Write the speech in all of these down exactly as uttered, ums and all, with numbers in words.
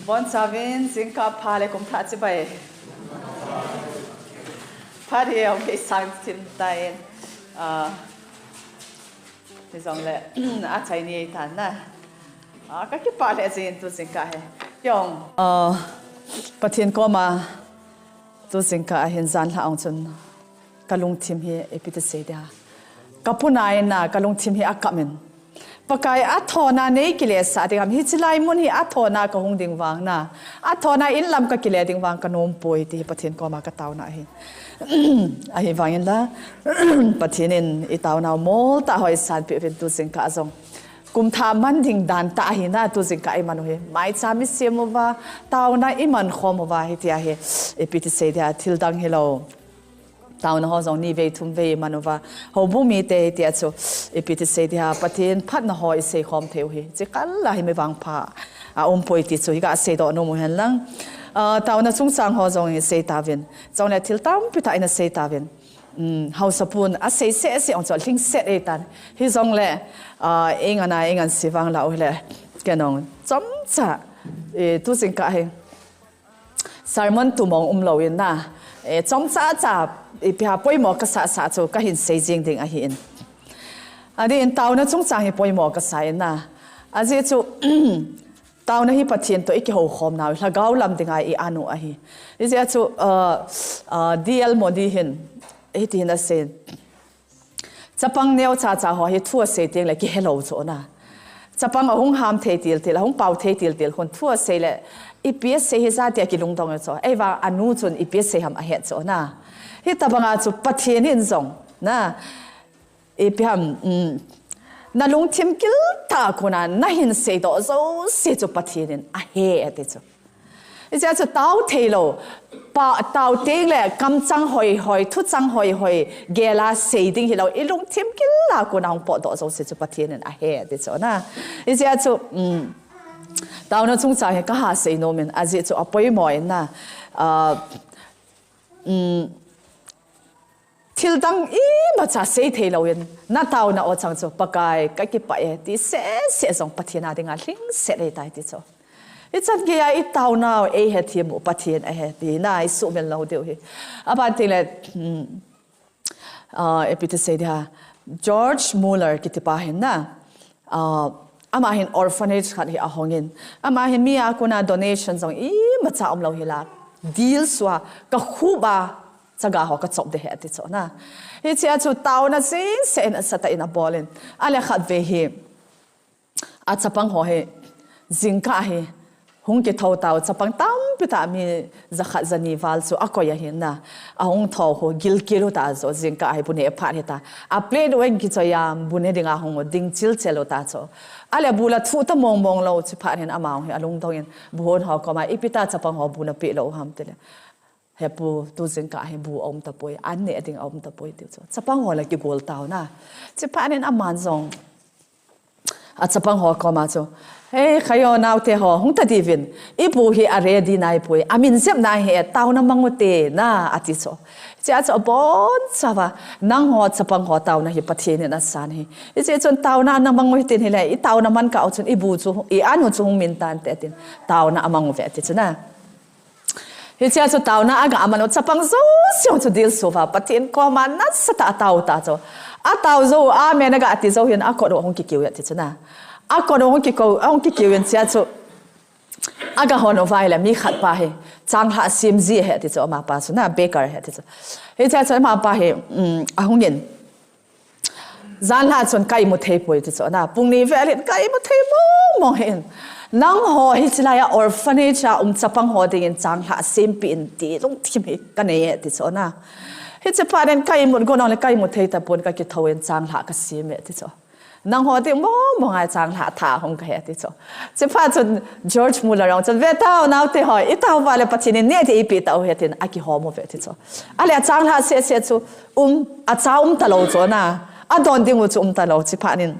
Bonchauvin jingkah pha le kum thah chibai. Phat hi ahung kisang thim tan. Ah, hijongle, achai ni tan na. Ah, kakipah lheh jin tu jingkah hi. Jong. Ah, Pathen koma tu jingkah hin janhi ahung chun. Kalungthim hi ipi ti sei dia. Kapuna in na, kalungthim hi akam in. Pakai a thona nei kile sah ding ham. Hiche lai mun hi a thona kahung ding vang na. A thona in lam kakile ding vang kanom poi ti hi Pathen koma kataona ahi. Ahivangin la, Pathen in itaonau moltah ho eisanpeh uvin tu jingkah jong. Kum thah man ding dan tah ahi na tu jingkah iman u hi. Maicham isem uva, taona iman khom uva hitia hi. Ipi ti sei dia thil dang hilou. Taona ho jong ni vei thum vei iman uva. Houbung mite hitia chu, ipi ti sei dia, Pathen phatna ho isei khom thei u hi. Chikal a hi mi vangpha aum poi ti chu, hi kasei doh nom u hen lang. Ah, taona chungchang ho jong isei tauvin. Chule thil tampi tah ina sei tauvin. Um, haosapun asei seh seh ong chu lhingset ei tan. Hijongle, ah, ingan a, ingan si vang lau hile. Kei nong, chomcha, eh, tu jingkah hi. Sermon tumong umlou in na. Eh, chomcha cha, eh, ipi ham poimo kasah sah chu kahin sei jing ding ahi in. Adeh in taona chungchang hi poimo kasah in na. Ajeh chu, taona hi Pathen toh ikihoukhom nau, lhagao lam dinga i-an u ahi. Hijeh a chu, uh, uh, D L Moody hin, hiti hin asei. Chapang neocha cha ho hi thu asei teng le kihelou chu na. Chapang ahung ham thei til til, ahung pao thei til til, khun thu asei le, ipi asei hija tia kilungdong chu. Ahivang anu chun ipi asei ham ahet chu na. Hitabanga chu Pathen in jong, na. Ipi ham, um, nalungthim giltah a kona, nahin seidoh jouse chu Pathen in ahe ati chu. Hijeh a chu tao theilou, pa, tao teng le kamchang hoihoi, thuchang hoihoi, gel a sei ding hilou, ilungthim gil a kona hung potdoh jouse chu Pathen in ahe ati chu na. Hijeh a chu, um, taona chungchang hi kaha sei nom in, ajeh chu apoimo in na, ah, um, thil dang imacha sei theilou in, nataona o chang chu, Pakai, kakipah e, ti seh seh jong Pathen a dinga lhingset ei tai ti chu. Ichan geiya itaonau eihethem u Pathen ahi ti na, isuhmil lou diu hi. Aban teng le, um, ah, ipi ti sei dia, George Muller kitipa hin na, ah, ama hin orphanage khat hi ahong in. Ama hin mi a kona donation jong imacha umlou hi la. Dilsu a, kakhup a, chaga ho kachop ding ahi ati chu na. Hichea chu taona jing seh in asatah in abol in. Ahile khatvei hi, achapang ho hi, jingkah hi, hung kitho tau, chapang tampi tah mi jakhat jani val chu akoi ahin na. Ahung tho khu gilkel u ta jo, jingkah hi bu neh phat hita. A plate u en kichoi a, bu ne dinga hung u, ding chilchel u ta chu. Ahile bu la thuh ta mong mong lou, chuphat hin ama hi alungdong in, bu hon ho koma, ipi ta chapang ho bu napeh lou ham tile. He pu, tu jingkah hi bu aum tapoi, an neh ding aum tapoi tiu chu. Chapang ho la kigol tau na. Chuphat in aman jong. Achapang ho koma chu, "Hei, khayo naote ho, hung ta diuvin. Ibu hi a ready naipoi. Amin jep nahi e, taona mang ute na," ati chu. Chea chu abonchauva, nangho chapang ho taona hi Pathen in asan ahi. Hiche chun taona namang u hitin hile, itaona man kah u chun ibu chu, i-an u chu hung min tante tin. Taona amang uve ati chu na. Hichea chu taona aga aman u chapang jouse chu dilsu uva, Pathen koma nasatah a atao ta chu. Atao jou, amen aga ati jou hin akot u ahung kikiu e ati chu na. Akot u ahung kikiu, ahung kikiu in chea chu. Aga hon uva ahile mi khat pa hi. Changlhah sem ji ahi ati chu amapa chu na, baker ahi ati chu. Hichea chu amapa hi, um, ahung in. Janhi a chun ka imu thei poi ti chu na. Pung ni vel hin ka imu thei mong mong hin. Nangho hiche lai a orphanage a um chapang ho dingin changlhah sempeh in ti lungthim hi ka nei e ti chu na. Hiche phat in ka imut gon le ka imu thei tapon ka kitho in changlhah ka sem e ti chu. Nangho ding mong mong a changlhah tha hung ka hi e ti chu. Chuphat chun George Muller jong chun, "Ve tao naote ho, itao uva le Pathen in neh ding eipeh tau ahi," tin akihom uve ti chu. Ahile achanglhah seh seh chu um, acha um talou chu na. Adon ding u chu um talou chuphat in.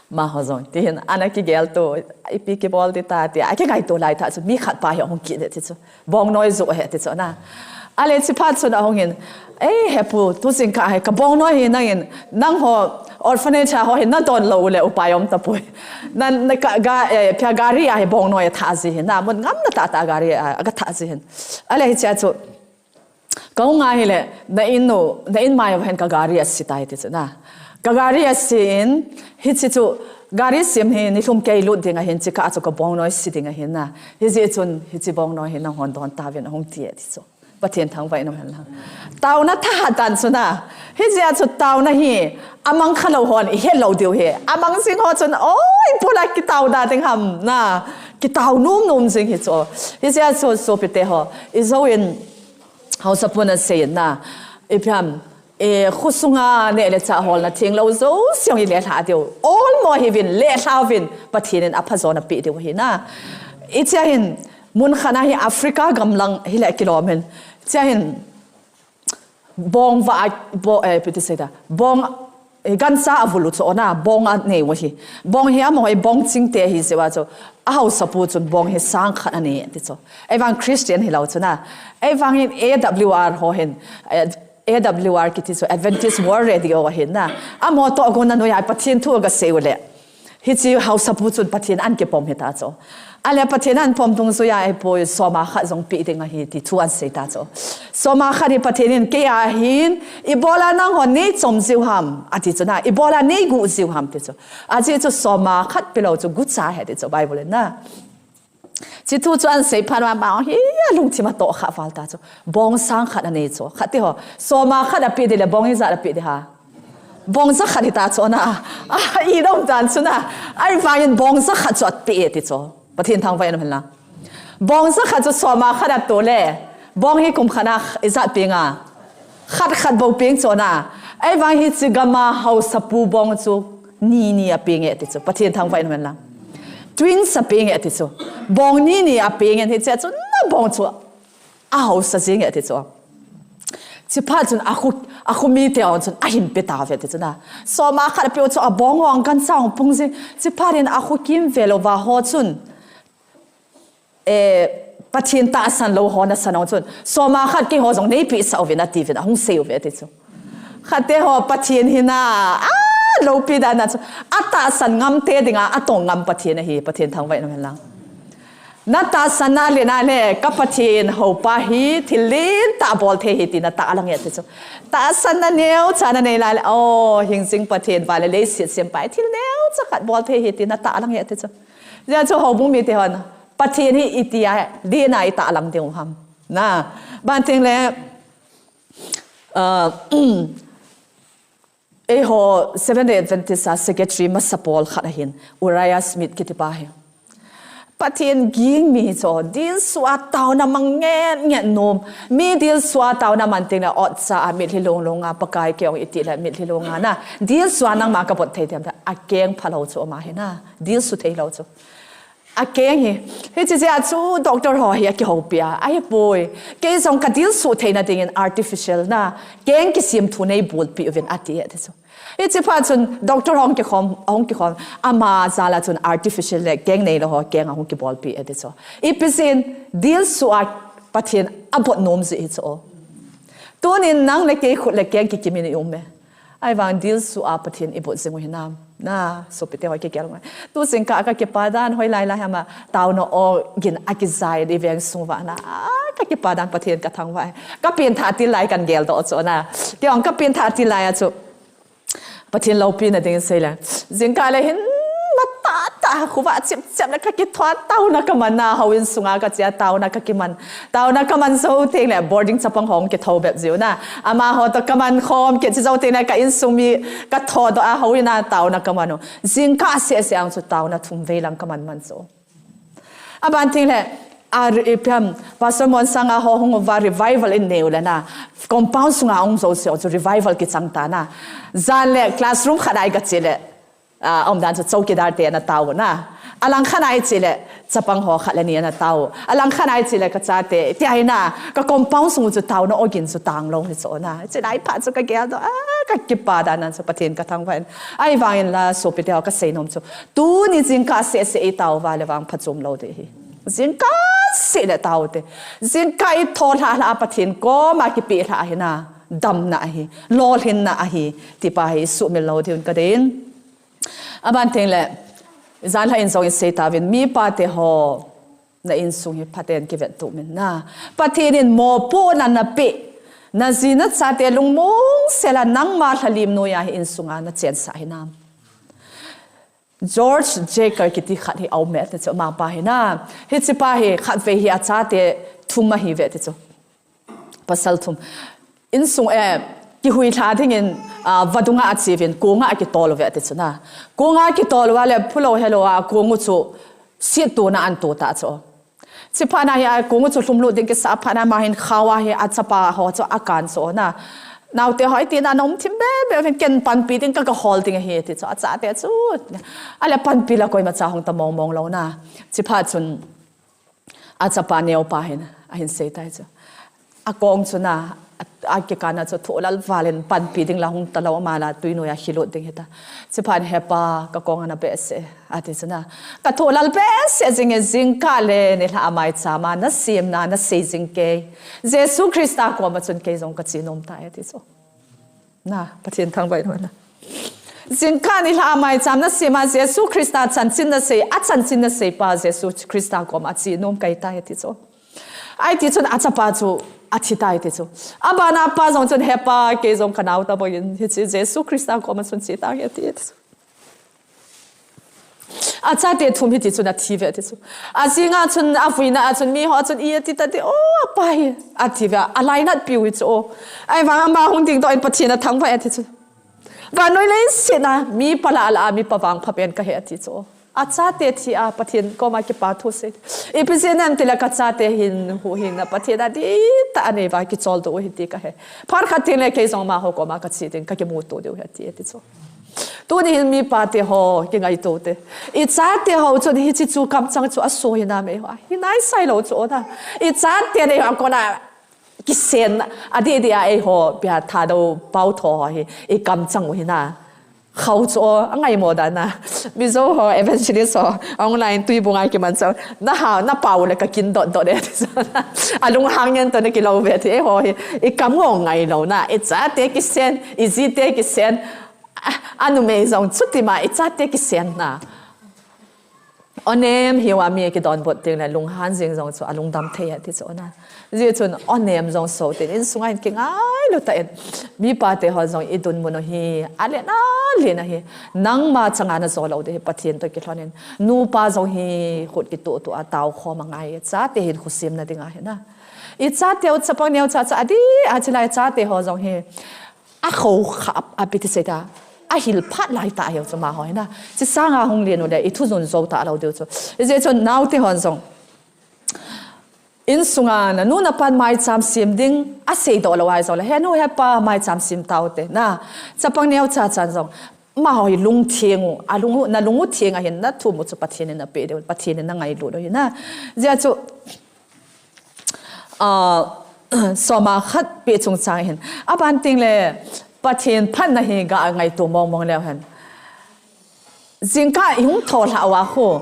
Amaho jong, ti hin, ana kigel to, ipi kibol ding ta, ti, akingaito lai tah chu, mi khat pa hi ahung kit e ti chu. Bongnoi joh ahi ti chu na. Ale chiphat chun ahung in, "Ei, he pu, tu jingkah hi, ka bongnoi hi nangin, nangho orphanage a ho hi nadon lou uleh upai um tapoi. Na, na ka, ga, eh, phia gari a hi bongnoi athah ji hin, na mun ngamna tah tah gari a, aga thah ji hin." Ale hichea chu, "Kahung a hileh, na in u, na in mai uva hin ka gari asi tai," ti chu na. "Ka gari asi in, hichi chu, gari sim hi nilhum kei lut ding ahin, chikah chu ka bongnoi si ding ahin na. Hijeh chun, hichi bongnoi hi nanghon don tauvin," ahung ti e ti chu. Pathen thangvah in um hen lang. Taona thahat dan chu na. Hijeh a chu taona hi, amang khalou hon ihet lou diu hi. Amang jing ho chun, "Oi, ibola kitao da ding ham," na. Kitao nom nom jing hi chu. Hijeh a chu sopite ho, ijou in, haosapu nasei in na. Ipi ham, e, khosunga neh le chah holna thenglou jouse jong ilelha diu. Olmo hiuvin, lelha uvin, Pathen in aphajo napeh diu ahi na. Hichea hin, mun khat a hi Africa gam lang hileh kilom in. Hichea hin, bong va, bo, eh, ipi ti sei ta. Bong, eh, gancha avul u chu na, bong anei u ahi. Bong hi amaho hi bong chingte ahi jeh uva chu. Ahaosapu chun bong hi sang khat anei ti chu. Ahivang Christian hilou chu na. Ahivang hin A W R ho hin, eh, A W R kiti chu Adventist World Radio ahin na. Amaho toh agonna noiya Pathen thu aga sei uleh, hichi haosapu chun Pathen ahin kipom hita chu. Ale Pathen ahin pom dungjuiya, "Ei pu, soma khat jong peh ding ahi," ti thu ahin sei ta chu. "Soma khat hi Pathen in kei a ahin, ibola nanghon neichom jiu ham," ati chu na, "ibola neiguh jiu ham," ti chu. Ajeh chu soma khat pelou chu gucha ahi ti chu Bible in na. Hichi thu chu ahin sei phat uva amaho hi alungthim atoh kha val ta chu. Bong sang khat anei chu. Khat ti ho, soma khat apeh ding leh bong ijat apeh ding ham? Bong jakhat hita chu na. A, i dom dan chu na. Ahivangin bong jakhat chu apeh e ti chu. Pathen thangvah in um hen lang. Bong jakhat chu soma khat ato leh, bong hi kum khat a ijat peng a? Khat khat bou peng chu na. Ahivang hichi gam a haosapu bong chu ni ni apeng e ti chu. Pathen thangvah in um hen lang. Twins apeng e ti chu. Bong ni ni apeng e, hichea chu na bong chu ahaosa jing e ti chu. Chiphat chun akhu, akhu mite hon chun ahin pe tauve ti chu na. Soma khat apeh u chu abong hong gancha hong pung jing. Chiphat in akhu kimvel uva ho chun, eh, Pathen tahsan lou ho nasan hong chun, "Soma khat keiho jong neipeh sah uvin," atiuvin, ahung sei uve ti chu. Khat te ho Pathen hi na, a, loupi dan a chu, atahsan ngam te dinga atong ngam Pathen ahi, Pathen thangvah in um hen lang. Natahsan na le na le, ka Pathen houpa hi thil lentah abol thei ahi ti natahlang e ti chu. Tahsan na neocha nanei lai le, o, hingjing Pathen va le leiset sempa hi thil neocha khat bol thei ahi ti natahlang e ti chu. Hijeh chun houbung mite hon, Pathen hi itia, lena itahlang diu ham. Na, banting le, ah, eiho Seventh Day Adventist a secretary masa pol khat ahin, Uriah Smith kiti pa hi. Pathen ging mi hi chu, dilsuh a taona mang nget nget nom. Mi dilsuh a taona mang teng le, otcha a mitlhi long long a, Pakai kei hung iti le mitlhi long a na. Dilsuh a nangma kabot thei diam ta, akeng phalou chu ama hi na. Dilsuh theilou chu. Akeng hi, hichi jeh a chu doctor ho hi akihoupi a, ahipoi. Kei jong kadilsuh theina dingin artificial na, keng kisemthu neibolpeh uvin ati e ti chu. Hichi phat chun doctor ho hung kikhom, hung kikhom, ama jal a chun artificial le keng neilou ho, keng ahung kibolpeh e ti chu. Ipi jeh in, dilsuh a Pathen abot nom jeh hi chu. Tunin nang le kei khut le keng kikim in i um e. Ahivang dilsuh a Pathen ibot jing u hinam. Na, sopite ho kigel ngai. Tu jingkah a kakipa dan hoilai lai ham a, taona ogin akijai di veng sung uva na. A, kakipa dan Pathen kathangvah e. Kapengthah til lai kan geldoh chu na. Kei jong kapengthah til lai a chu, Pathen loupina ding sei le. Jingkah le hin matah tah khovah chim chim le kakithou a taona kaman na, houin sunga kache a taona kakiman. Taona kaman jou teng le boarding chapang ho hung kithou bep jiu na. Amaho toh kaman khom kit jou teng le ka insung mi kathodoh a houin a taona kaman u. Jingkah seh seh a chu taona thum vei lang kaman man chu. Aban teng le, a, ipi ham, Pastor Monsanga ho hung uva revival in neiu le na, compound sunga hung jouse chu revival kichang ta na. Jan le classroom khat a i kache le, a, umdan chu chowkidar te ana tao u na. Alangkhat a i che le, chapang ho khat le ni ana tao u. Alangkhat a i che le kachate, tia hi na, ka compound sung u chu taona ogin chu tanglou hi chu na. Chulai phat chu kageldoh a, kakipa dan a chu Pathen kathangvah in. Ahivangin la sopite ho kaseinom chu, tuni jingkah seh seh i tao uva le vang phachom lou ding ahi. Jingkah seh le taute. Jingkah i tho lha lha a Pathen koma kipe lha ahi na. Damna ahi. Lolhinna ahi. Ti pa hi sumil lou diu kadei. Aban teng le, jan lha in jong i sei tauvin, mi pate ho, na insung hi phaten kivet tu min na. Pathen in mopohna na pe. Na ji na chate lungmong sela nangma lhalim noiya hi insunga na chensah hinam. George Jaker kiti khat hi aume te chu ama pa hi na. Hiche pa hi khat vei hi achate thum ahi ve te chu. Pasal thum. Insung e, kihui lha dingin, a, vadunga achiuvin, konga akitol uve ti chu na. Konga akitol uva le, phulou helou a, kong u chu sittona anto ta chu. Chuphat na hi, a, kong u chu lhumlut ding kisa phat na ma hin khao a hi, achapa ho chu akan chu na. Naote ho iti na nom thim be be hin ken panpi ding ka ka hol ding ahi ti chu. Achate chu. Ale panpi la koima cha hung ta mong mong lou na. Chuphat chun Achapa neo pa hin, ahin sei tai chu. Akong chu na, a, akikana chu thu lal valin panpi ding la hung ta lou ama la tui noiya hilut ding hita. Chuphat he pa ka kong ana behseh, ati chu na. Ka thu lal behseh jing e jingkah le nilhah a maicham a na simna, na sei jing kei. Jesu Christa koma chun kei jong ka che nom tai, ati chu. Na, Pathen thangvah in hon na. Jingkah nilhah a maicham na sima Jesu Christa chanchin na sei, achanchin na sei pa Jesu Christa koma che nom kei tai ti chu. Ahi ti chun achapa chu athi tai ti chu. Abana pa jong chun he pa kei jong ka nao tabang in hiche Jesu Christa koma chun che tange ti chu. Achate thum hiti chun athi ve ti chu. Ajinga chun avuina a chun miho chun iti ta ti o apa hi athi ve alainat piu hi chu o. Ahivang ama hung dingdoh in Pathen athangvah e ti chu. Vannoi leiset a mi pa lah a lah a mi pa vangpha pen kahi ati chu o. Achate thi a Pathen koma kipa thu sei. Ipi jeh inem tile kachate hin huhhingna Pathen a dihtah anei uva kicholdo u ahi ti kahe. Phat khat teng le kei jong amaho koma kache ding kakimuto diu ahi ati chu. Tuni hin mi pate ho, kingaito te. I chate ho chun hiche chu kamchang chu aso hinam eiho. Hi naisai lou chu o na. I chate neiho a kona kisen adih dih a eiho pia Thadou Pau tho ho hi i kamchang u hina. Khao chu o, angaimo dan na. Mizo ho, evangelist ho, online tuibung a kimanchah. Na hao, na pao le ka kin dot dot e. Alunghang ngen to na kilou ve ti eiho hi. I kam ngong ngai lou na. I chate kisen, i jite kisen. A, anumei jong chutima i chate kisen na. Onem hiuva mi kidonbut teng le lunghan jing jong chu alungdam thei e ti chu na. Hijeh chun onem jong so tin insunga hin kingailu tah in. Mi pate ho jong i dinmun u hi alen alen ahi. Nangma changa na jo lou ding hi Pathen toh kilhon in. Nupa jong hi khut kituh tuh a tao khom angai. Chate hin khusim na ding ahi na. I chate u chapang neo cha cha adih a chilai chate ho jong hi. Akho kha a, api ti sei ta. Ahil phat lai ta ahi chu amaho hi na. Chi sanga hung len u le, i thu jun jou ta lou diu chu. Hijeh chun naote hon jong. Insunga nanu napan maicham sem ding, asei doh lou ahi jong le. He nu he pa maicham sem tao te na. Chapang neo cha chan jong. Amaho hi lungtheng u, alung u, na lung u theng ahin na thum u chu Pathen in na pe diu, Pathen in na ngailut u hi na. Hijeh chu, Ah, soma khat pe chungchang hin. Aban teng le, Pathen phatna hi ga ngaito mong mong leu hen. Jingkah i hung tho lha uva khu.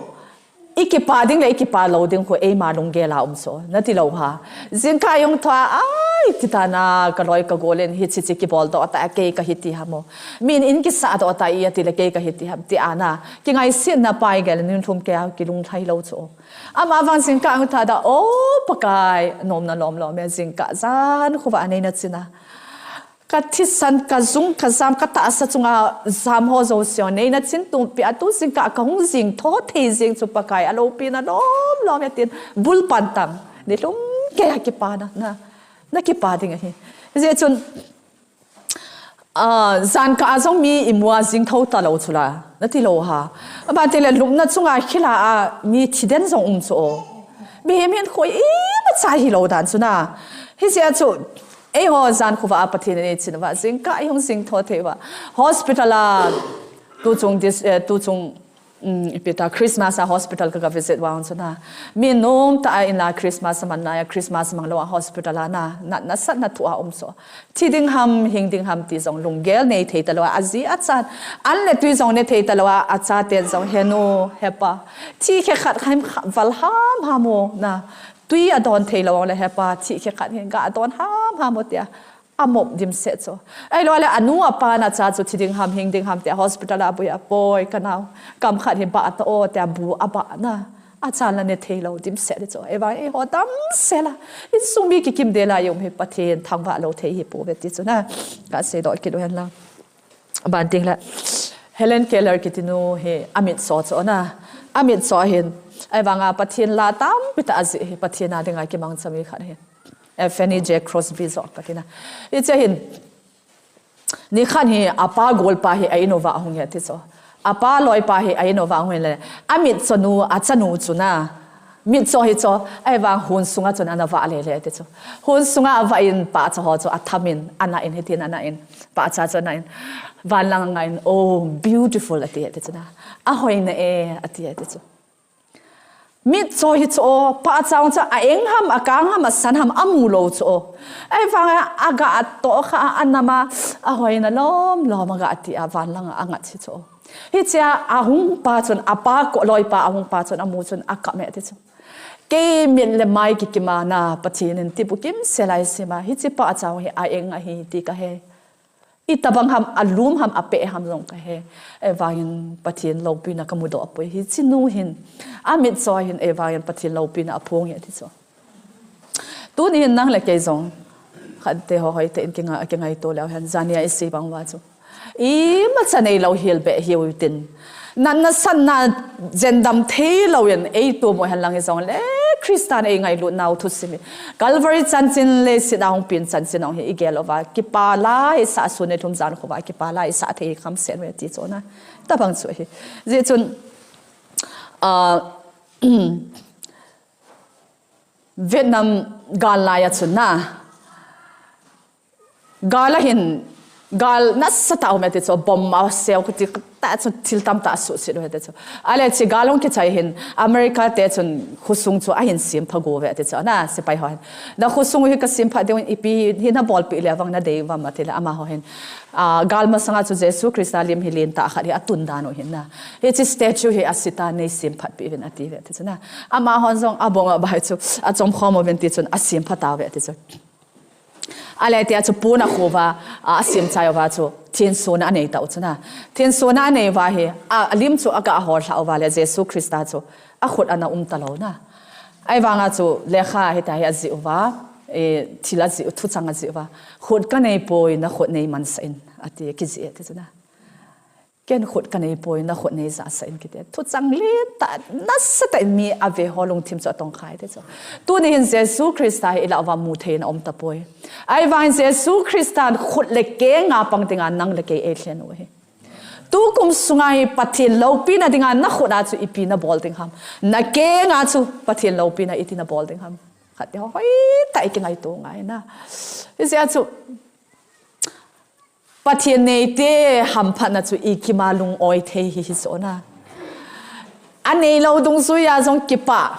I kipa ding le i kipa lou ding khu eima lunggel a um chu. Na ti lou ha. Jingkah i hung tho a, ai, ti ta na, ka loi ka gol in hichi chi kibol doh ta, kei ka hiti ham o. Min in kisah doh ta i ati le kei ka hiti ham, ti a na. Kingaisetna pai gel, nin lhum kei a kilunglhai lou chu. Ama vang jingkah ang tha da, o Pakai, nomna lom lom e, jingkah jan khovah a neina chin a. Ka thisan, ka jung, ka jam, ka tahsa chunga jam ho jouse neina chin tumpi a tu jingkah ka hung jing tho thei jing chu Pakai a lopina lom lom e tin bul pan tang. Ni lum kei a kipa na, na, na kipa ding ahi. Hijeh chun, Ah, jan kah a jong mi i mu a jing tho ta lou chu la, na ti lou ha. Aban teng le lupna chunga khila a mi thi den jong um chu o. Mihem hin khoi ima cha hi lou dan chu na. Hijeh a chu, eiho jan khovah a Pathen in ei chin uva, jingkah i hung jing tho thei uva. Hospital a, tu chung dis-, eh, tu chung Um, ipi ta Christmas a hospital ka, ka visit vang chu na. Mi nom ta a in la Christmas a man na ya, Christmas mang lo a hospital a na, na, na sat na thu a um so. Thi ding ham, hing ding ham ti jong lunggel nei thei ta lo a, a ji a chan. An le tui jong ne thei ta lo a, a cha ten jong he nu, he pa. Thi khe khat khaim kha-, val ham ham o na. Tui a don thei lo le he pa, thi khe khat hin ga don ham ham o tia. A mop dimset chu. Ahilou le, a nu a pa na cha chu thi ding ham, hing ding ham tia hospital a bui a poi ka nau. Kam khat hi ba ta o tia bu a ba na. A cha la ne thei lo dimset chu. Ei vang ei ho tam se la. Insung mi kikim de la yom hi Pathen thangvah lo thei hi po ve ti chu na. Ka sei doh kit u hen la. Ban ting la. Helen Keller kiti nu hi a mit so chu na. A mit so hin. Ei vang a Pathen la tampi ta a ji hi Pathen a ding a kimang chami khat hi. Eh, Fanny J Crosby jong ka ti na. Hiche hin, ni khat hi a pa gol pa hi a in uva a hung e ti chu. A pa loi pa hi a in uva a hung e le. A mit cho nu, a chanu chu na. Mit cho hi chu, ei vang hun sunga chun ana vah le le ti chu. Hun sunga a vah in pa cho ho chu a tham in, ana in hitin ana in. Pa cha chu ana in. Van lang a nga in, "Oh, beautiful," a ti e ti chu na. "A hoi na e," a ti e ti chu. Mit cho hi chu o, pa chang chu a eng ham, a kang ham, a san ham, a mu lo chu o. Ei vang a, a ga a to kha, a nam a, a hoi na lom lom a ga ti a van lang a ngat hi chu o. Hichea a hung pa chun, a pa ko loi pa, a hung pa chun, a mu chun, a ka me ti chu. Kei mit le mai kikim a na, Pathen in ti bu kim se lai sima, hiche pa chang hi a eng a hi ti ka he. Itabang ham, a lum ham, a pe ham jong ka he. Ei vang in Pathen loupina ka mu doh a poi. Hiche nu hin, a mit cho hin, ei vang in Pathen loupina a phong e ti chu. Tuni hin nang le kei jong. Khat te ho hoi te in ki nga, ki ngai to leu hen. Jania i si bang uva chu. Ima cha nei lo hil be hiu tin. Natna satna jen dam thei lo in ei tu mo hen lang hi jong le Christian ei ngailut nau thusim hi. Calvary chanchin le sina hung pin chanchin hung hi i gel uva. Kipa la i sa sun ne thum jan khuva kipa la i sa thei kham sen ve ti chu na. Tabang chu hi. Ji chun, ah, Vietnam gal lai a chun na. Gal a hin, gal nasa ta um e ti chu, bomb a seo ka ti ta chu, thil tam ta su sit e ti chu. Ale chi gal hung kichai hin, America te chun khosung chu a hin sim pha go ve ti chu, na, sipai ho hin. Na khosung hi ka sim pha ding ipi hi na bol pi le vang na dei vam a ti le ama ho hin. A, gal masanga chu Jesu Christa lim hi len ta khat hi a tun dan u hin na. Hiche statue hi a sita nei sim phat pi vin a ti ve ti chu na. Ama hon jong a bong a bai chu, a chom khom uvin ti chun a sim pha ta ve ti chu. Ale tia chu pun a khuva, a, a sim chai uva chu, thinsona a nei ta u chu na. Thinsona a nei uva hi, a, a lim chu a ga hol hla uva le Jesu Christa chu, a khut ana um ta lo na. Ei vang a chu, lekha hi ta hi a ji uva, e, thil a ji u, thuchang a ji uva. Khut ka nei poi, na khut nei man sa in, a ti ki ji e ti chu na. Ken khut ka nei poi, na khut nei ja sa in kiti. Thuchang len ta, nasa ta in mi a ve ho lungthim chu a tong khai ti chu. Tuni hin Jesu Christa hi i la uva mu thei na um ta poi. Ei vang Jesu Christa khut le keng a pang ding a nang le kei ei lhen u hi. Tukum sunga hi Pathen loupina ding a na khut a chu ipi na bol ding ham. Na keng a chu Pathen loupina iti na bol ding ham. Khat te ho hoi ta i ki ngai to ngai na. Hiche a chu Pathen neite hamphatna chu i kima lung-oi thei hi hi chu na. A nei lo dungjui a jong kipah.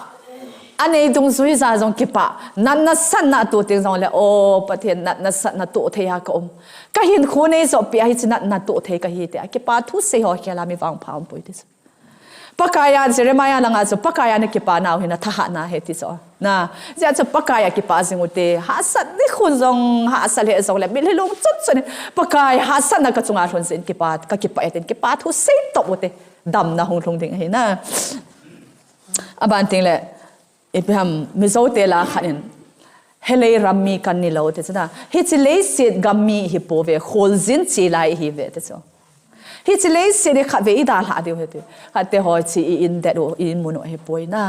A nei dungjui a jong kipah. Natna satna tu ting jong le, o, Pathen natna satna tu thei a ka um. Ka hinkho nei jo pi a hiche natna tu thei ka hi ti a. Kipah thu sei ho khel a mi vangpha um poi ti chu. Pakai a Jeremiah langa chu Pakai a na kipah nau hi na thahatna ahi ti chu. Na, jia chu Pakai a kipah jing u te, hahsat ni khun jong, hahsa le jong le, mitlhi lung chun chun, Pakai hahsatna ka chunga lhun jin kipah, ka kipah e tin, kipah thu sei top u te, damna hung lhung ding ahi na. Aban ting le, ipi ham, Mizo te la khat in, helei ram mi kan ni lo te chu na. Hiche leiset gam mi hi po ve, kholjin chi lai hi ve te chu. Hiche leiset hi khatvei i dalha diu ahi ti. Khat te ho chi i in det u, i in mun u hi poi na.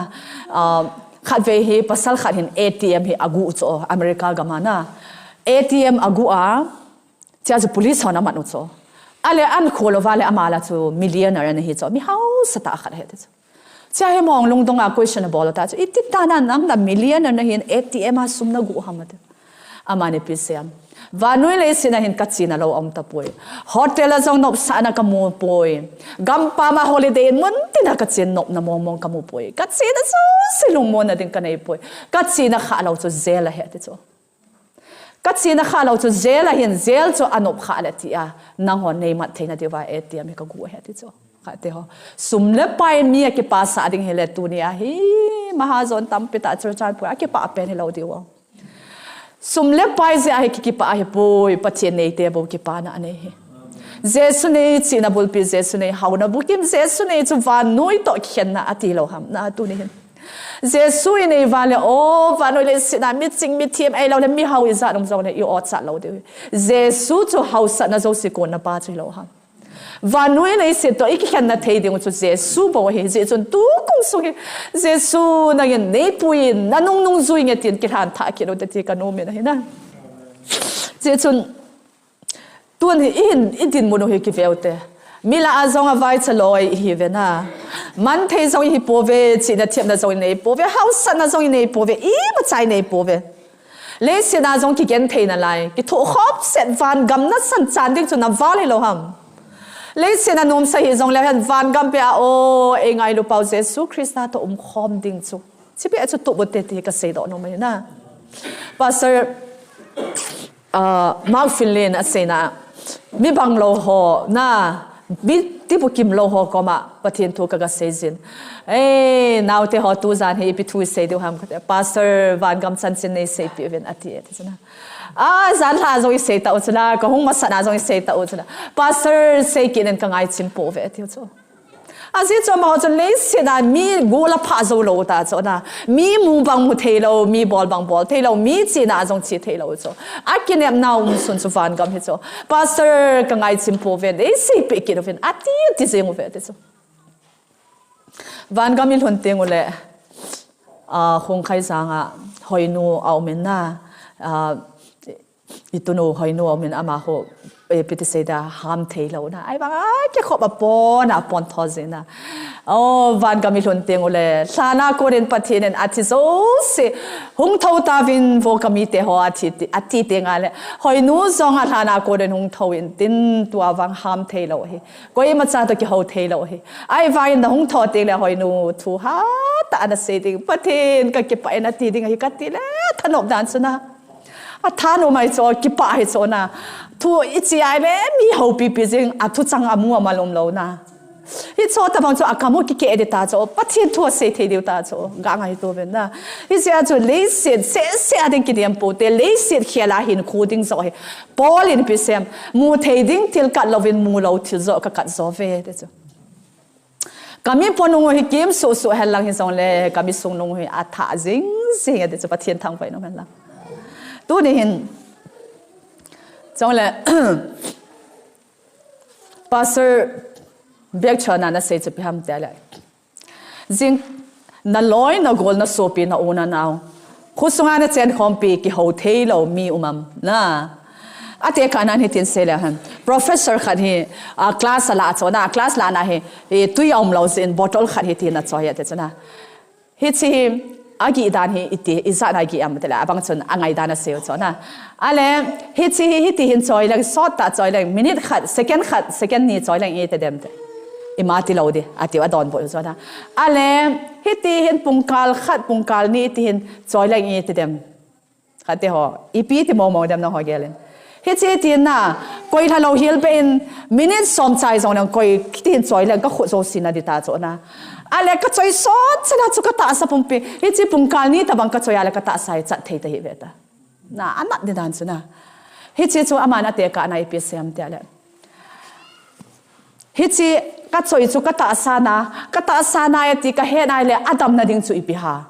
Ah, khatvei hi pasal khat hin A T M hi a gu chu America gam a na. A T M a gu a, chea chu police hon a man u chu. Ale an khol uva le ama la chu millionaire ana hi chu. Mi hausa tah khat ahi ti chu. Chea hi mong lungdong a question a bol u ta chu. Iti tah na nang la millionaire na hin A T M a sum na gu ham a ti. Amani pi sem. Vannoi leiset a hin kachena lou aum tapoi. Hotel a jong nopsahna kamu poi. Gampam a holiday in muntina kachen nopna mongmong kamu poi. Kachena jouse lungmonna ding kanei poi. Kachena khah lou chu jail ahi ati chu. Kachena khah lou chu jail a hin jail chu anop khah le tia nangho neimat theina diuva A T M hi kagu ahi ati chu. Khat te ho. Sum le pai mi a kipah sah ding hile tuni a hi mahajon tampi tah Churachandpur a kipah pen hilou diu. Sum le pai jeh a hi kikipah ahipoi, Pathen neite bou kipana anei hi. Jesu nei chihna bulpi, Jesu nei haona bukim, Jesu nei chu vannoi toh kikhenna ati lou ham na tuni hin. Jesu inei uva le, o, vannoi leiset a miching mithem ahilou le mihao ijat um jongle i-ochat lou diu. Jesu chu haosatna jouse konna pa chu hilou ham. Vannoi leiset toh ikikhenna thei ding chu Jesu bou ahi. Hijeh chun tukum sung hi Jesu nangin neipui in nanung nungjui nge tin kilhan thah kit u te ti kanom in ahi na. Hijeh chun tun hi ihin idinmun u hi kive u te. Mi lah a jong avaicha loi ihiuve na. Manthei jong ihipouve, chihna thepna jong ineipouve, haosatna jong ineipouve, imacha ineipouve. Leiset a jong kigenthei nalai, kithoh khomset vangam nasan chan ding chu naval hilou ham. Leiset a nomsa hih jongle hen vangam peh a o, eingailu pau Jesu Christa toh umkhom ding chu. Chibeh chu tup u te ti kaseidoh nom ahi na. Pastor Mark Finlay in aseina, mi banglou ho na, mi tibukim lou ho koma Pathen thu kaga seijin. Ei, naote ho tujan hi ipi thu isei diu ham kati. Pastor, vangam chanchin neiseipeh uvin ati e ti chuna. A, janlhah jong isei tau chula, kahung masat a jong isei tau chula. Pastor, seikit in kangaichem pouve ati chu. Ajeh chu amaho chun leiset a mi guh la phah jou lou ta chu na. Mi mu bang mu theilou, mi bol bang bol theilou, mi chena jong che theilou chu. Akinepna um sun chu vangam hi chu. Pastor, kangaichem pouve, neiseipeh kit uvin ati, ti jeng uve ti chu. Vangam ilhun teng ule, Khongkhaijang a Hoinu aumin na, itunu Hoinu aumin amaho, ipi ti seida ham theilou na. Ahivang a kikhop a pon a pon tho jin na. O, vangam ilhun teng ule, lhan a konin Pathen in athi jouse, hung thou tauvin vo kamite ho ati, ati teng ale, Hoinu jong a lhan a konin hung thou intin tua vang ham theilou hi. Koimacha toh kihou theilou hi. Ahivangin nahung thou teng le Hoinu thu hatah a nasei ding. Pathen kakipah e nati ding ahi kati le, thanop dan chu na. Athanom ahi chu, kipah ahi chu na. Thu iche a le, mi houpipi jing, athuchang amu amal umlou na. Hiche tobang chu akam u kikeh ding ta chu, Pathen thu asei thei diu ta chu, ga ngaito uvin na. Hijeh a chu leiset sese a ding kidem pou te, leiset khel a hinkho ding joh hi. Paul in ipi asei em, mu thei ding thil kat louvin mu lou thil joh kakat jo uve ti chu. Kami ponung u hi kim suhsuh henlang hijongle, kami sungnung u hi athah jingjing e ti chu Pathen thangvah in um henlang. Tuni hin, chule, Pastor Biakchon in ana sei chu ipi ham tile, jing naloi nagol nasopi na u nanao, khosunga nachenkhompi kihou theilou mi um am na. Atekah nan hitin sei leu hen. Professor khat hi, class alah chu na, class lahna hi, twi aumlou jeh in bottle khat hitin achoi e ti chu na. Hiche hi, agih dan hi iti, ijat na agih am tile, abang chun angaidan asei u chu na. Ale, hiche hi, hiti hin choi leng, sottah choi leng, minute khat, second khat, second ni choi leng iti dem te. Ima tilou di, atiu adonbut u chu na. Ale, hiti hin pungkal khat, pungkal ni iti hin choi leng iti dem. Khat te ho, ipi ti mongmong dem nangho gel in. Hiche tin na, koi lha louhel beh in, minute som chai jong nang koi, kiti hin choi leng kakhut jouse na di ta chu na. Ale kachoi sot chana chu katahsa pumpi, hiche pungkal ni tobang kachoi a le katahsa hi chat thei tahih ve ta. Na, anat di dan chu na. Hiche chu aman atekah na ipi asei em tile, hiche kachoi chu katahsa na, katahsa na e ti kahet nai le adamna ding chu ipi ham.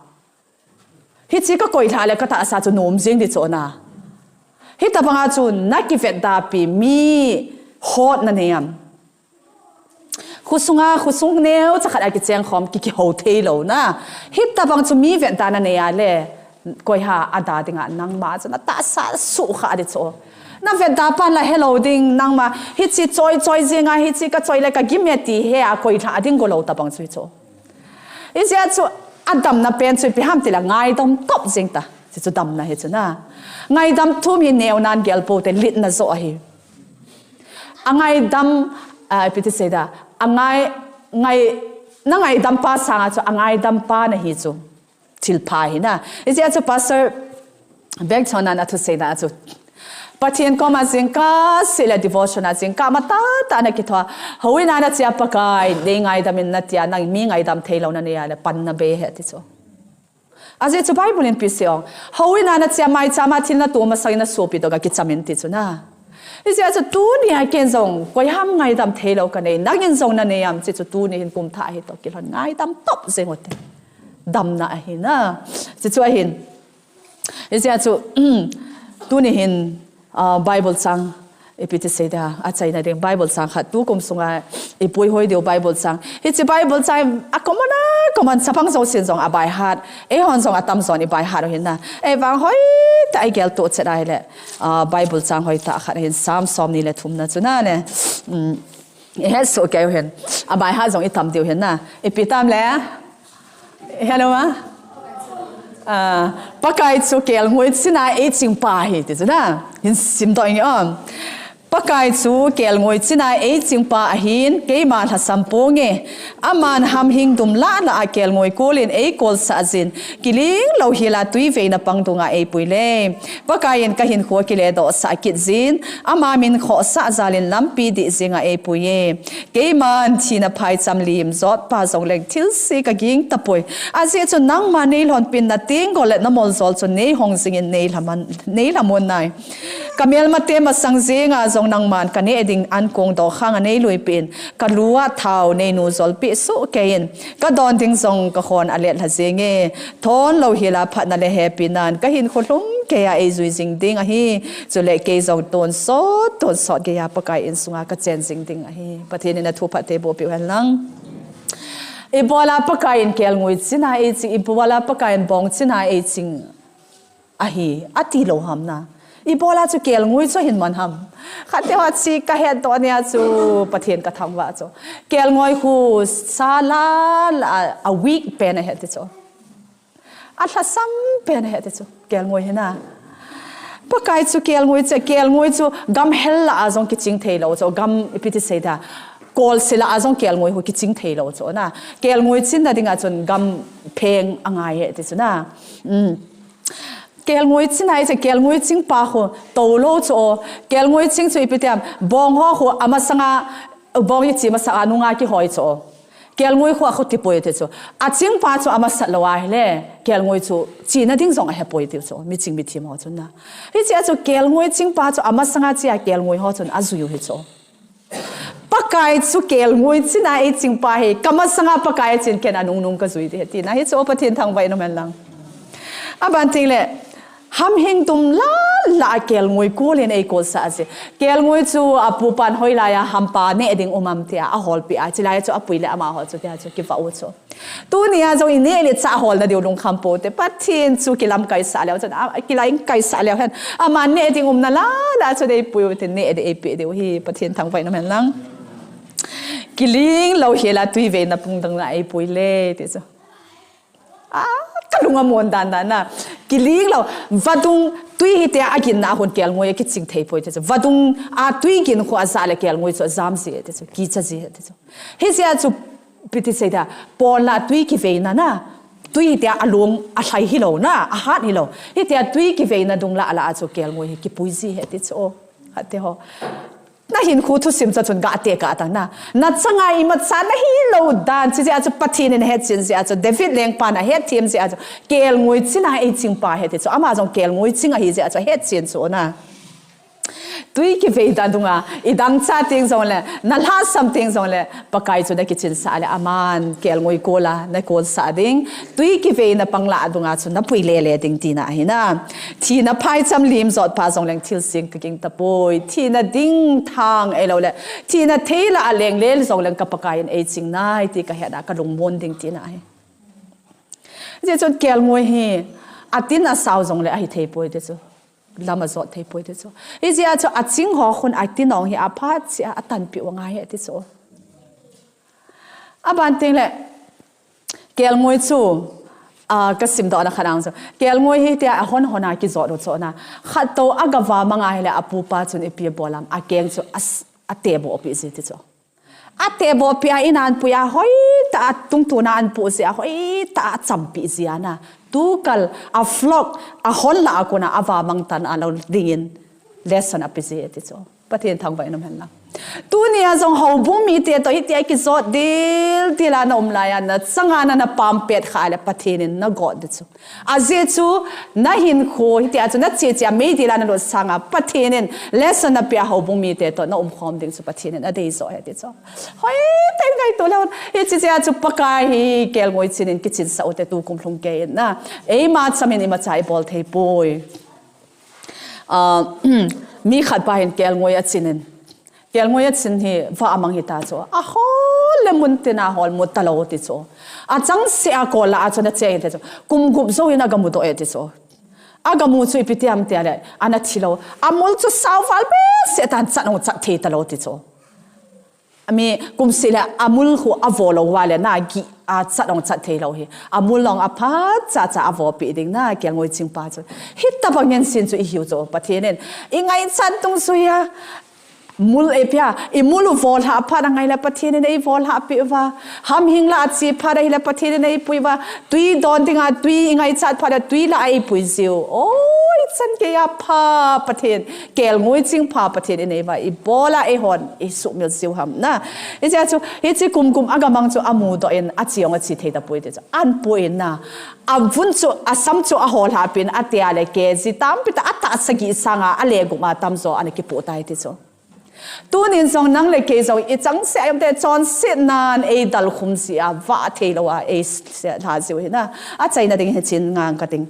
Hiche kakoi lha le katahsa chu nom jing di chu na. Hitobanga chu nakivetdapi mi hot nanei am. Khosunga, khosung neocha khat a kichengkhom ki, kihou theilou na. Hitobang chu mi vetda nanei a le, koiham ada dinga nangma chu natahsa suhkhah di chu. Navetda pan la helou ding nangma, hiche choi choi jinga, hiche kachoi le kagim e ti he a koi lha ding golou tobang chu hichu. Hijeh a chu adamna pen chu ipi ham tile ngaidam top jing ta. Hichu damna hi chu na. Ngaidam thum hi neo nan gel pou te, litna joh ahi. Angaidam, ah, ipi ti sei da. Angai, ngai, na ngaidam pa sanga chu angaidam pa nahi chu thil pha hi na. Hijeh a chu Pastor Bek Chon nan athu sei na chu, Pathen koma jingkah seh le devotion a jingkah matah tah na kithoa, houin a na che a Pakai, nei ngaidam in na tia, nang mi ngaidam thei lou na nei a le pan na bei ahi ti chu. Ajeh chu Bible in ipi sei ong. Houin a na che a maicham a thil na toh masang in na sopi toh ga kicham in ti chu na. Hijeh a chu tuni a ken jong, koi ham ngaidam thei lou ka nei, nang in jong na nei am ti chu tuni hin kum thah hi toh kilhon ngaidam top jeng u te. Damna ahi na. Ti chu ahin. Hijeh a chu, tuni hin, ah, Bible chang, ipi ti sei da, achaina ding Bible chang khat, tukum sunga i puihoi diu Bible chang. Hiche Bible chang, a common a, common chapang jousen jong a by heart, eihon jong atam jon i by heart u hin na. Ei vang hoitah i gel toh chet a hile, ah, Bible chang hoitah khat hin Psalm som ni le thum na chu na ne. Um, i het soh kei u hin. A by heart jong i tam diu hin na. Ipi tam le? Hello, ma? Ah, Pakai chu kelngoi chin a eiching pa ahi, ti chu na. Hin simdoh inge o. Pakai chu kelngoi chin a eiching pa ahin, keima lhasam ponge. Aman hamhing dum lah lah a kelngoi kol in eikolsah jin, kiling louhel a twiveina pang dunga eipui le. Pakai in ka hinkho kiledohsah kit jin, ama min khohsah jal in lampi dih jing a eipui e. Keiman thina phaicham lim jot pa jongleng thilse ka ging tapoi. Ajeh chu nangma nei lhonpin na tenggol le na moljol chu nei hong jing in nei lhamon, nei lhamon nai. Ka melmate masang jenga jong nangman ka neh ding ankong dokhang a nei luipeh in, ka lu a thao nei nujolpeh soh kei in, ka don ding jong ka khon a letlha jenge. Thon louhel a phatna le hepina in ka hinkho lhum geiya eijui jing ding ahi. Chule kei jong tonsot, tonsot geiya Pakai insunga ka chen jing ding ahi. Pathen in athu phatthei boh peh u hen lang. Ibola Pakai in kelngoi chin a eiching, ibola Pakai in bong chin a eiching ahi, ati lou ham na. Ibola chu kelngoi chu ahin man ham. Khat te ho chi ka hetdoh nia chu Pathen ka thangvah chu. Kelngoi khu sa lah lah a, a weak pen ahi ti chu. A lhasam pen ahi ti chu. Kelngoi hi na. Pakai chu kelngoi chu, kelngoi chu gam hel lah a jong kiching thei lou chu. Gam ipi ti sei da. Kolse lah a jong kelngoi khu kiching thei lou chu na. Kelngoi chinna dinga chun gam pheng angai ahi ti chu na. Um. Kelngoi chin a eiching, kelngoi ching pa khu tou lou chu o. Kelngoi ching chu ipi ti ham, bong ho khu amasanga, bong i chi masanga nunga kihoi chu o. Kelngoi khu a khu tipoi ti chu. Aching pa chu amasat lou ahile, kelngoi chu china ding jong ahepoi ti chu. Mi ching mi thim ho chun na. Hiche a chu kelngoi ching pa chu amasanga che a kelngoi ho chun ajui u hi chu. Pakai chu kelngoi chin a eiching pa ahi, ka masanga Pakai a chen ken anung nung ka jui ding ahi ti na hi chu, Pathen thangvah in um hen lang. Aban teng le, hamhing dum lah lah a kelngoi kol in eikolsah ahi. Kelngoi chu apupan hoilai a hampa neh ding um am tia aholpeh a, chilai chu apui le amaho chu tia chu kivah u chu. Tunia jong i neh le chah holna diu lungkham pou te. Pathen chu kilamkaisah leu chun, a, kilamkaisah leu hen. Aman neh ding umna lah lah chu eipui u te, neh ding eipeh diu ahi, Pathen thangvah in um hen lang. Kiling louhel a twiveina pang dunga eipui le, ti chu. A, ka lung amon dan dan na. Kiling lou, vadung twi hitia aginna a hon kelngoi a kiching thei poi ti chu. Vadung a twi gin khu ajah le kelngoi chu ajam ji ti chu, kicha ji ti chu. Hijeh a chu ipi ti sei da, pon lah twi kiveina na, twi hitia along alhai hilou na, ahat hilou. Hitia twi kiveina dung lah lah a chu kelngoi hi kipui ji ahi ti chu o. Khat te ho. Na hinkho thusim chu chun ga tekah tang na. Na changa imacha nahi lou dan, chijeh a chu Pathen in ahetchen jeh a chu, David lengpan ahetthem jeh a chu, kelngoi chin a eiching pa ahi ti chu. Ama jong kelngoi ching ahi jeh a chu ahetchen chu o na. Twi kiveina dunga, i dangchah teng jongle, na lhasam teng jongle, Pakai chu na kichinsah le, aman kelngoi kol a na kolsah ding. Twi kiveina pang lah dunga chu na pui lele ding tina ahi na. Thina phaicham lim jot pa jongleng thilse ka ging tapoi. Thina ding thang ahilou le, thina thei lah a leng le jongleng ka Pakai in eiching nai ti ka het a ka lungmon ding tina ahi. Hijeh chun kelngoi hi atin asao jongle ahi thei poi ti chu. Lam ajot thei poi ti chu. Hijeh a chu aching ho khun atin ong hi aphat cheh a atanpeh u angai ahi ti chu. Aban teng le, kelngoi chu A, ka simdoh na khat ang chu. Kelngoi hi tia a hon hon a kijot u chu na. Khat to a gava manga hile a pupa chun ipi bol am. A keng chu a, a teboh pi ji ti chu. A teboh pi a in an pui a hoi ta a tungtuna an pu ji a hoi ta a champi ji a na. Tukal a flock a hon la a kuna a va mang tan a lo dingin lesson a pi ji ti chu. Pathen thangvah in um hen lang. Tunia jong houbung mite to hitia kijot dildil a na um lai a na changa na na pam pet kha le Pathen in na got di chu. Ajeh chu na hinkho hitia chu na che che a meidil a na lut sanga Pathen in lesson na pia houbung mite to na um khom ding chu Pathen in a dei jo he ti chu. Hoi tei ngai to le hon. Hiche che a chu Pakai hi kelngoi chin in kichin sa u te tu kum lhung kei in na. Eima cham in ima cha i bol thei poi. A, mi khat pa hin kelngoi a chin in. Kelngoi a chin hi va a mang hi ta chu. A hol le mun tin a hol mu ta lo ti chu. A chang se a kol la a chu na che in ti chu. Kum gup jo in a ga mu doh e ti chu. A ga mu chu ipi ti am ti a le. A na thi lo. A mul chu sao val be se tan chat ong chat thei ta lo ti chu. Ami kum seh le a mul khu a vo lo va le na gi a chat ong chat thei lo hi. A mul long a phat cha cha a vo pi ding na kelngoi ching pa chu. Hita bang ngen sin chu i hiu chu Pathen in. I ngai chan tung sui a. Mul e pia, i mul u vo hla phat a ngai le Pathen in ei vo hla pi va. Ham hing la a chi phat a hi le Pathen in ei pui va. Tui don ding a tui i ngai chat phat a tui la a ei pui jiu. Oi, chan ke a pha Pathen. Kelngoi ching pha Pathen in ei va. I bol a ei hon. I sumil jiu ham na. Hiche chu, hiche kum kum a ga mang chu a mu doh in a chi ong a chi thei ta pui ti chu. An pui na. A vun chu, a sam chu a hol ha pin a tia le ke ji tam pi ta a ta sa gi sanga a le gum a tam jo ana kipu tai ti chu. Tunin jong nang le kei jong i chang se a yom te chon sit nan ei dal khum ji a va thei lo a ei se hla jiu hi na. A chaina ding hi chin ngang ka ding.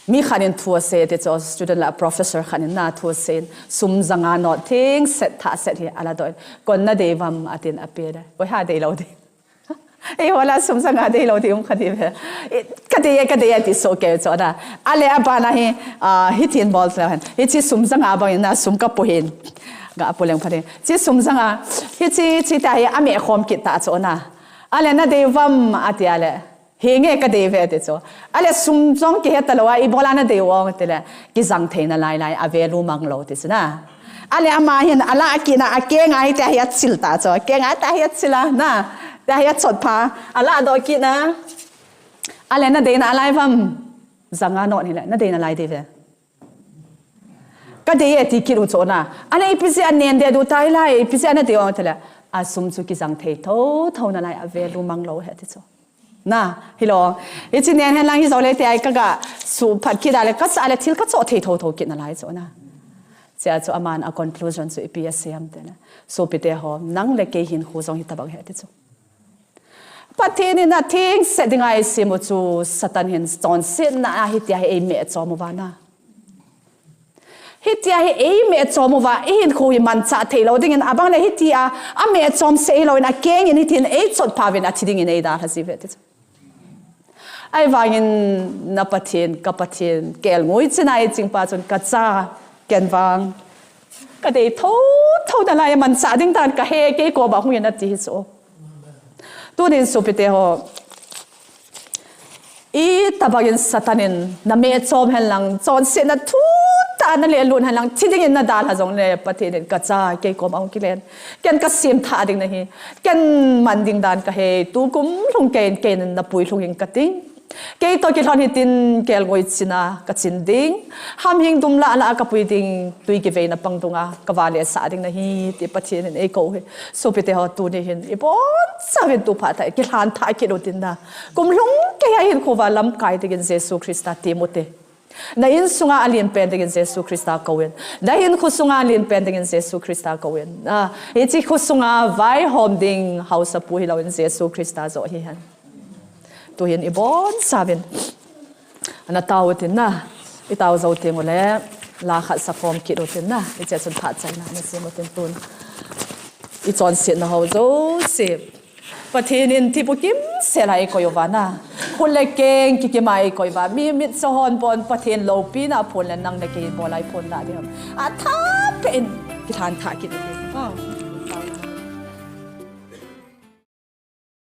Mi khat in thu a sei ti chu student la professor khat in na thu a sei in sum janga note thing set tha set hi a la doh in kon na dei vam a tin a pe le. Koi ha dei lo ding. Ei hola sum janga dei lo ding um kha ding ve. Ka dei e, ka dei e ti so ke chu na. A le a bana hi, a, hi tin bol tla hen. Hi chi sum janga bang in na sum ka pu hin. Ga pu leng pha ding. Chi sum janga. Hi chi, chi ta hi a me khom kit ta chu na. A le na dei vam a ti a le. Hi nge ka dei ve ti chu. A le sum jong ki he ta lo a, i bola na dei u ong ti le. Ki jang thei na lai lai, a ve lu mang lo ti chu na. A le ama hin, a la a ki na, a ke ngai te hi a chil ta chu. A ke ngai te hi a chil a, na. Te hi a chot pha. A la do ki na. A le na dei na lai vam. Janga note hi le, na dei na lai dei ve. Ka dei e ti kit u chu na. A le i pi ji a nen de du tai lai, i pi ji a na dei u ong ti le. A sum chu ki jang thei tho, tho na lai, a ve lu mang lo he ti chu. Na, hi lo. Hi chi nen hen lang hi zo le te ai ka ga su phat kit a le ka sa le thil ka cho thei tho tho kit na lai chu na. Chia chu aman a conclusion chu ipi a siam te na. Sopi te ho, nang le kei hin khu jong hi ta bang he ti chu. Pathen in a thing se ding ai simu chu Satan hin chon sit na a hi tia hi ei me chom u va na. Hitia hi ei me chom u va, i hin khu hi man cha thei lo ding in a bang le hitia, a me chom se i lo in a keng in hitin ei chot pha vin a thi ding in ei da hla si ve ti chu. Ai vang in na Pathen, ka Pathen, kelngoi china i ching pa chun ka cha, ken vang. Ka dei tho, tho na lai man cha ding tan ka he kei ko ba hung in a ti hi chu. Tunin sopi te ho. I ta bang in Satan in na me chom hen lang, chon sit na thu ta na le lun hen lang, thi ding in na da hla jong le, Pathen in ka cha, kei kom ong ki len. Ken ka sim tha ding na hi, ken man ding dan ka he, tu kum lhung kei in, kei in na pui lhung in ka ting. Kei to ki lhon hi tin kelngoi china ka chin ding. Ham hing dum la la ka pui ding, tui ki vei na pang dunga, ka va le sa ding na hi, ti Pathen in ei ko hi. Sopi te ho tuni hin, i bon sa vin tu pha tha, ki lhan tha ki lo tin na. Kum lhung kei a hin khu va lam kai te gin Jesu Christa ti mu te. Na in sunga a lin pen te gin Jesu Christa ko in. Na hin khu sunga a lin pen te gin Jesu Christa ko in. Na, hi chi khu sunga vai hom ding hausa pu hi lo in Jesu Christa jo hi hen. Tu hin i bon sa vin. Ana tau tin na, i tau zo ting u le, la khat sa khom kit u tin na, i che chun phat chai na, na sim u tin tun. I chon sit na ho jo si. Pathen in thi pu kim se la i koi u va na. Khut le keng ki ki ma i koi va. Mi mit sa hon bon Pathen lo pi na phun le nang le kei bo lai phun na di ham. A tha pe in ki than tha kit u tin.